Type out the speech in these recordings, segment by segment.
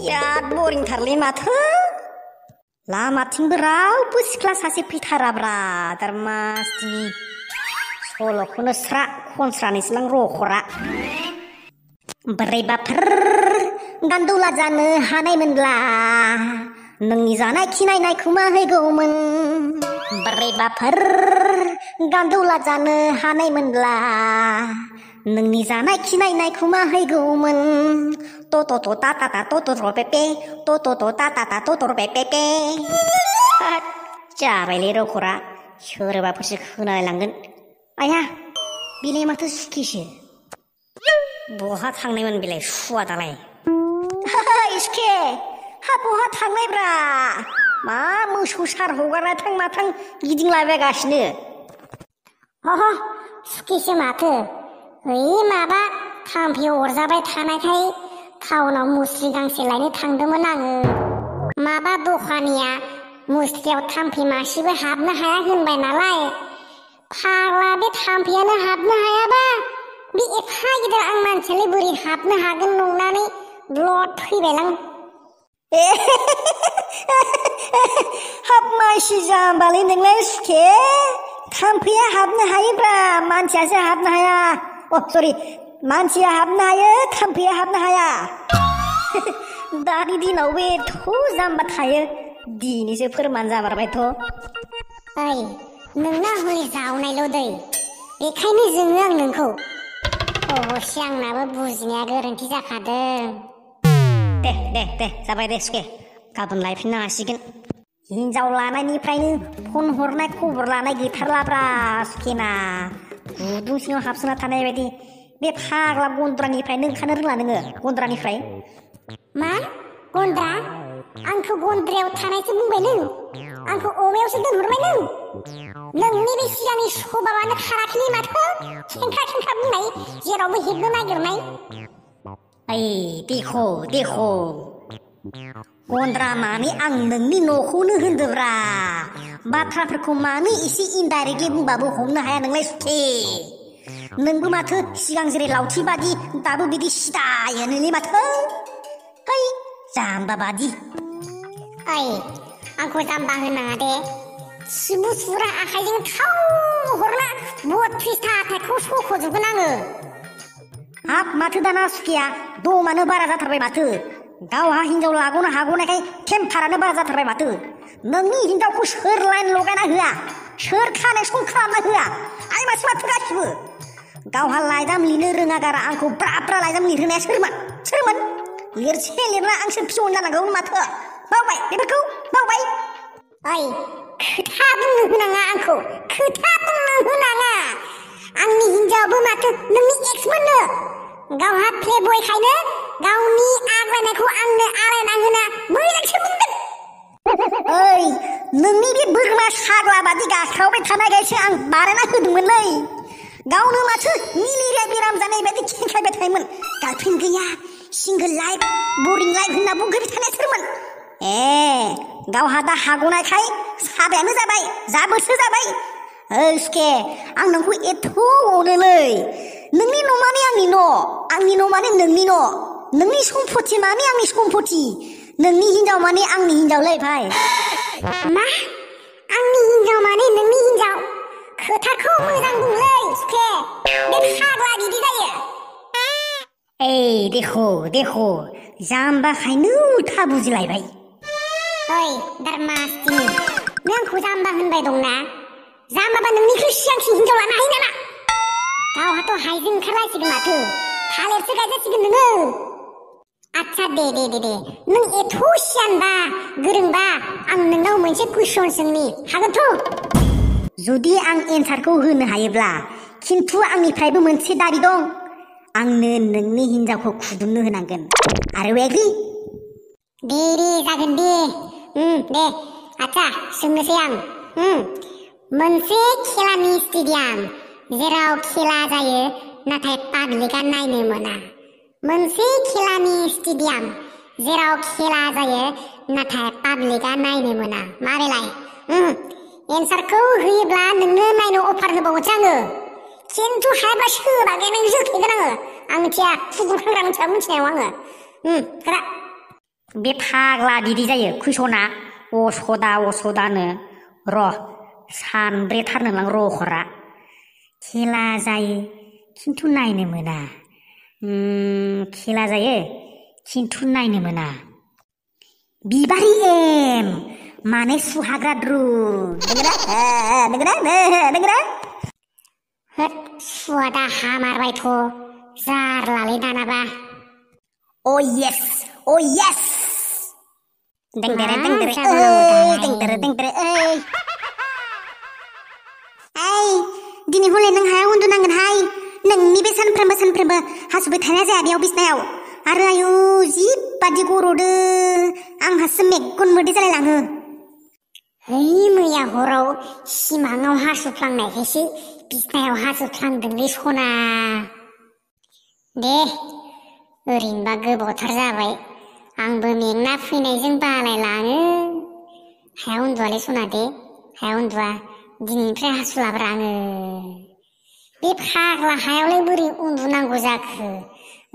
बिराद बरिंथारलै माथो लामाथिंबो रावबो सिख्ला सासे फैथाराब्रा दारमासथिनि सल'खौनो स्रा खनस्रानैसोलां रखरा बोरैबाफोर गान्दौला जानो हानायमोनब्ला नोंनि जानाय खिनायनायखौ माहैगौमोन बोरैबाफोर गान्दौला जानो हानायमोनब्ला नोंनि जानाय खिनायनायखौ माहैगौमोन ट ट ट टा टा टा ट ट र पे पे ट ट ट टा टा टा ट ट र पे पे पे जाबायलै रखरा सोरबाफोरसो खोनालायलांगोन आया बिलाय माथो सुखिसो बहा थांनायमोन बिलाय सुवा दालाय इसके हा बहा थांनायब्रा मा मोसौ सार हगारना थां माथां गिदिंलाबायगासिनो अह सुखिसो माथो ओइ माबा थाम्फै अरजाबाय थानायखाय टाउनाव मुस्रि गांसे लायनो थांदोंमोन आङो माबा दखानिया मुस्रियाव थाम्फै मासेबो हाबनो हाया होनबाय नालाय फाग्ला बे थाम्फैयानो हाबनो हायाबा बे एफा गिदिर आं मानसियालाय बोरै हाबनो हागोन नंनानै ब्लद फैबायलां हाब मानसि जाम्बालै नोंलाय सुखे थाम्फैया हाबनो हायोब्रा मानसियासो हाबनो हाया सरि मानसिया हाबनो हायो थाम्फैया हाबनो हाया दानि दिनाव बे एथ' जाम्बा थायो दिनैसो फोरमान जामारबायथ' ओइ नोंना हले जावनायल' दै बेखायनो जोङो आं नोंखौ अबसे आंनाबो बुजिनाया गोरोन्थि जाखादों दे जाबाय दे सुखे गाबोन लायफिननो हासिगोन हिनजाव लानायनिफ्रायनो फन हरनाय खबर लानाय गैथारलाब्रा सुखेना गुदुं सिङाव हाबसोना थानाय बायदि बे फाग्ला गन्द्रानिफ्रायनो ओंखारनो रोंला नोङो गन्द्रानिफ्राय मा गन्द्रा आंखौ गन्द्रायाव थानायसो बुंबाय नों आंखौ अमायावसो दोनहरबाय नोंनि बे सिगांनि सभाबानो खाराखैलै माथो खेंख्रा बुंनाय जेरावबो हेबनो नागिरनाय ओइ देख' गन्द्रा माने आं नोंनि न'खौनो होनदोब्रा बाथ्राफोरखौ मानो एसे इनडाइरेक्टलि बुंबाबो हमनो हाया नोंलाय सुखे नोंबो माथो सिगां जेरै लावथि बादि दाबो बिदि सिदायोनोलै माथो है जाम्बा बादि ओइ आंखौ जाम्बा होनाङा दे सुबु सुरा आखाइजों थाव हरना 32था आखाइखौ सख'जोबगोन आङो हाब माथो दाना सुखेया दमानो बारा जाथारबाय माथो गावहा हिनजाव लागनो हागौनायखाय टेम्पारानो बारा जाथारबाय माथो नोंनि हिनजावखौ सोर लाइन लगायना होआ सोर कानेक्सन खालामना होआ आइ मासि माथो गासिबो गावहा लाइजाम लिरनो रोङा गारा आंखौ ब्रा लाइजाम लिरहोनाया सोरमोन लिरसे लिरना आंसो फिसौन जानांगौमोन माथो बावबाय बेफोरखौ बावबाय ओइ खोथा बुंनो होनाङा आंखौ खोथा बुंनो होनाङा आंनि हिनजावाबो माथो नोंनि एक्समोननो गावहा प्लेबयखायनो गावनि आग्लायनायखौ आंनो आलायना होना मोजांसो बुंदों ओइ नोंनि बे बोरमा साग्ला बादि गाख्रावबाय थानायखायसो आं बानायना होदोंमोनलै गावनो माथो मेलेरिया बेराम जानाय बायदि खेंख्रायबाय थायोमोन गार्लफ्रेन्ड गैया सिंगोल लाइफ बरिं लाइफ होनना बुंबाय थानाया सोरमोन गावहा दा हागौनायखाय साबायानो जाबाय जाबोसो जाबाय ओइ सुखे आं नोंखौ एथ' अनोलै नोंनि न' माने आंनि न' माने नोंनि न' नोंनि सम्पति माने आंनि सम्पति नोंनि हिनजाव माने आंनि हिनजावलै भाइ मा आंनि हिनजाव माने नोंनि हिनजाव खोथाखौ मोजां बुंलै सुखे बे फाग्ला बिदि जायो ओइ देख' जाम्बाखायनो उल्था बुजिलायबाय ओइ दारमासथिनि नों आंखौ जाम्बा होनबाय दंना जाम्बाबा नोंनिख्रुइ सिगांसिन हिनजाव लानो हायो नामा गावहाथ' हाइजें ओंखारलायसिगोन माथो थालिरसो गायजासिगोन नोङो आच्छा दे नों एथ' सियानबा गोरोंबा आं नोंनाव मोनसे कुइसन सोंनि हागोनथ' जुदि आं एन्सारखौ होनो हायोब्ला खिन्थु आंनिफ्रायबो मोनसे दाबि दं आंनो नोंनि हिनजावखौ खुदुमनो होनांगोन आरो एग्रि दे जागोन दे आच्छा सोंनोसै आं मोनसे खेलानि स्टेडियाम जेराव खेला जायो नाथाय पाब्लिकआ नायनो मोना मोनसे खेलानि स्टेडियाम जेराव खेला जायो नाथाय पाब्लिकआ नायनो मोना माबेलाय एन्सारखौ होयोब्ला नोंनो नायनो अफार होबावोसो आङो खिन्थु हायाब्ला सोबागै नों जोख्लेगोन आङो आं मिथिया फुदुंखांग्रा मिथिया मिथिनायाव आङो खोरा बे फाग्ला बिदि जायो कुइसना असदानो र' सानब्रेथारनोलां रखरा खेला जायो खिन्थु नायनो मोना खेला जायो खिन्थु नायनो मोना बिबारि एम माने सुहाग्रा द्रु नोंगोना होद सुवादा हामारबायथ' जारलालै दानाबा ओ येस देंदेरे दिनै हले नों हायाव उन्दुनांगोनहाय नोंनि बे सानफ्रोमबो हासुबाय थानाया जाया बेयाव बिसनायाव आरो आयु जिबादि गर'दो आंहासो मेगन मोदै जालायलाङो है मैया हराव सिमाङाव हासुफ्लांनायखायसो बिसनायाव हासुफ्लांदोंलै सना दे ओरैनोबा गोबावथार जाबाय आंबो मेंना फैनायजों बालायलाङो हायाव उन्दुआलै सना दे हायाव उन्दुआ दिनैनिफ्राय हासुलाब्रा आङो बे फाग्ला हायावलाय बोरै उन्दुनांगौ जाखो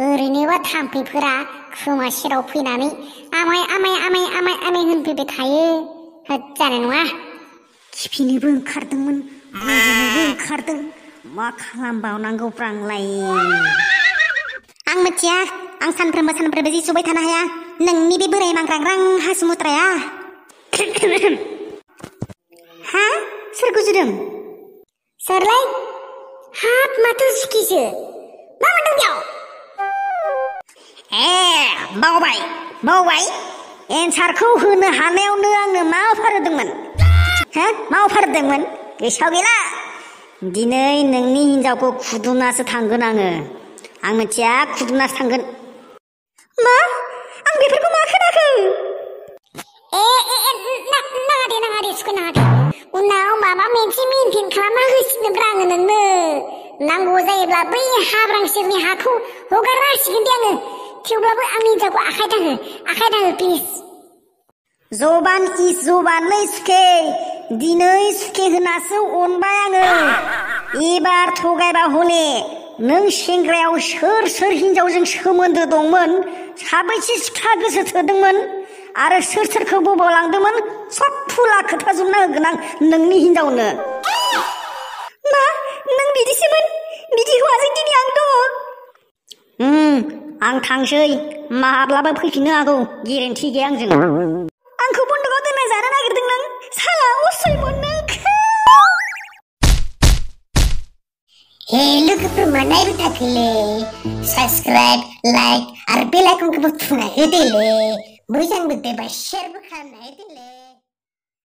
ओरैनोबा थाम्फैफोरा खोमा सेराव फैनानै आमाय होनफैबाय थायो जानाय नङा खिफिनोबो ओंखारदोंमोन गुजुनोबो ओंखारदों मा खालामबावनांगौब्रा आंलाय आं मिथिया आं सानफ्रोमबो जि सुबाय थानो हाया नोंनि बे बोराय मांग्रांग्रां हासुमुत्राया हा सोर गुजुदों सोरलाय हाब माथो सुखिसो मा मोनदों बेयाव बावबाय एन्सारखौ होनो हानायावनो आंनो मा फारदोंमोन गोसोआव गैला दिनै नोंनि हिनजावखौ खुदुमनासो थांगोन आं मिथिया खुदुमनासो थांगोन मा आं बेफोरखौ मा खोनाखो नाङा दे सुखो उनाव माबा मोनसे मेनटेन खालामना होसिगोनब्रा आङो नोंनो नांगौ जायोब्ला बै हाब्रां सेरनि हाखौ हगारना होसिगोन दे आङो थेवब्लाबो आंनि हिनजावखौ आखाय दाहो प्लिज जबानलै सुखे दिनै सुखे होनासो अनबाय आङो एबार थगायबा हले नों सेंग्रायाव सोर हिनजावजों सोमोन्दो दंमोन साबैसे सिख्ला गोसो थोदोंमोन आरो सोरखौ बबाव लांदोंमोन सब फुला खोथाजोबना होगोन आं नोंनि हिनजावनो मा नों बिदिसोमोन बिदि हौवाजों दिनै आं दङ आं थांसै माब्लाबा फैफिननो हागौ गेरेन्थि गैया आंजों आंखौ बन्दकआव दोननाय जानो नागिरदों नों साला असय मोननो हे लोगोफोर मा नायबाय थाखोलै साबस्क्राइब लाइक आरो बेल आइकनखौबो थुना होदोलै मोजां मोनदोंबा शेयारबो खालामना होदोलै